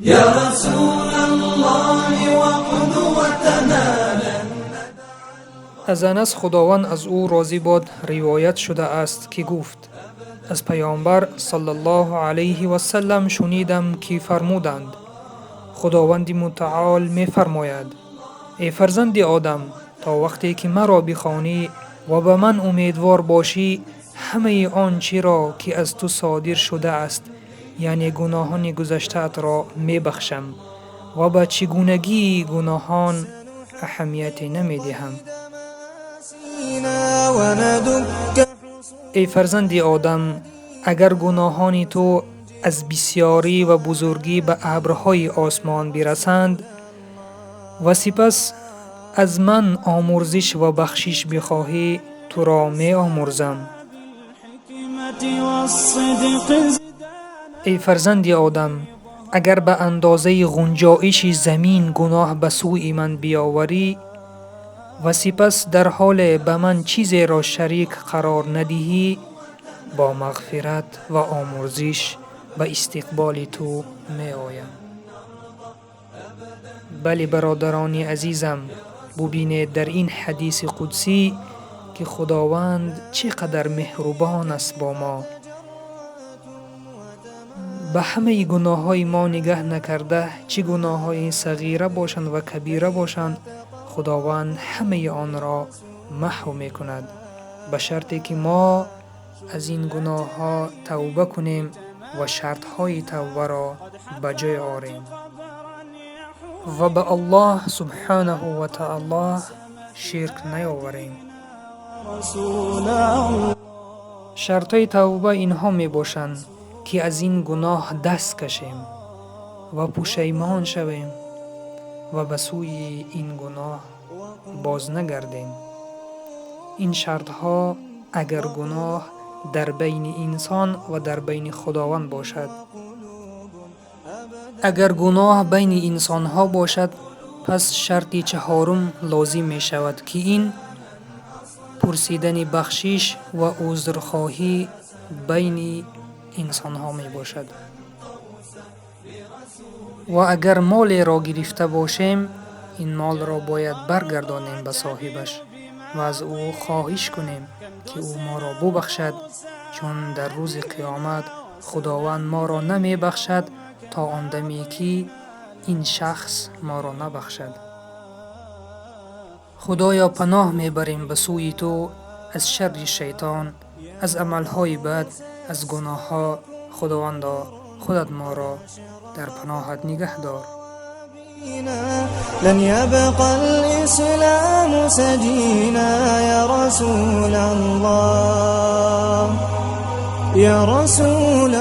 يا رسول الله وقدوتنا. Аз Анас, Худованд аз ӯ розӣ бод, ривоят шудааст, ки гуфт: аз Паёмбар саллаллоҳу алайҳи васаллам шунидам, ки фармуданд: Худованди Мутаол мефармояд: эй фарзанди Одам, то вақте ки маро бихонӣ ва ба ман умедвор бошӣ, ҳамаи он чиро, ки аз ту содир шудааст, яъне гуноҳони гузаштаатро мебахшам ва ба чӣ гунагии гуноҳон аҳамияте намедиҳам. Эй фарзанди Одам, агар гуноҳони ту аз бисёрӣ ва бузургӣ ба абрҳои осмон бирасанд ва сипас аз ман омурзиш ва бахшиш бихоҳӣ, туро меомурзам. Эй фарзанди Одам, агар ба андозаи ғунҷоиши замин гуноҳ ба сӯи ман биёварӣ ва сипас дар ҳоле ба ман чизеро шарик қарор надиҳӣ, бо мағфират ва омурзиш ба истиқболи ту меоям. Бале, бародарони азизам, бубинед, дар ин ҳадиси қудсӣ, ки Худованд чӣ қадар меҳрубон аст бо мо, ба ҳамаи гуноҳҳои мо нигаҳ накарда, чӣ гуноҳҳои сағира бошанд ва кабира бошанд, Худованд ҳамаи онро маҳв мекунад, ба шарте ки мо аз ин гуноҳҳо тавба кунем ва шартҳои тавбаро ба ҷой орем ва ба Аллоҳ субҳонаҳу ва таоло ширк наёварем. Шартҳои тавба инҳо мебошанд, ки аз ин гуноҳ даст кашем ва пушаймон шавем ва ба сӯи ин гуноҳ боз нагардем. Ин шартҳо, агар гуноҳ дар байни инсон ва дар байни Худованд бошад. Агар гуноҳ байни инсонҳо бошад, пас шарти чаҳорум лозим мешавад, ки ин пурсидани бахшиш ва узрхоҳӣ байни инсонҳо мебошад. Ва агар молеро гирифта бошем, ин молро бояд баргардонем ба соҳибаш ва аз ӯ хоҳиш кунем, ки ӯ моро бубахшад, чун дар рӯзи қиёмат Худованд моро намебахшад то он даме, ки ин шахс моро набахшад. Худоё, паноҳ мебарем ба сӯи ту аз шарри шайтон, аз амалҳои бад, аз гуноҳҳо. Худовандо, худат моро дар паноҳат нигаҳ дор. لن يبقى الإسلام سجينا. يا رسول الله، يا رسول.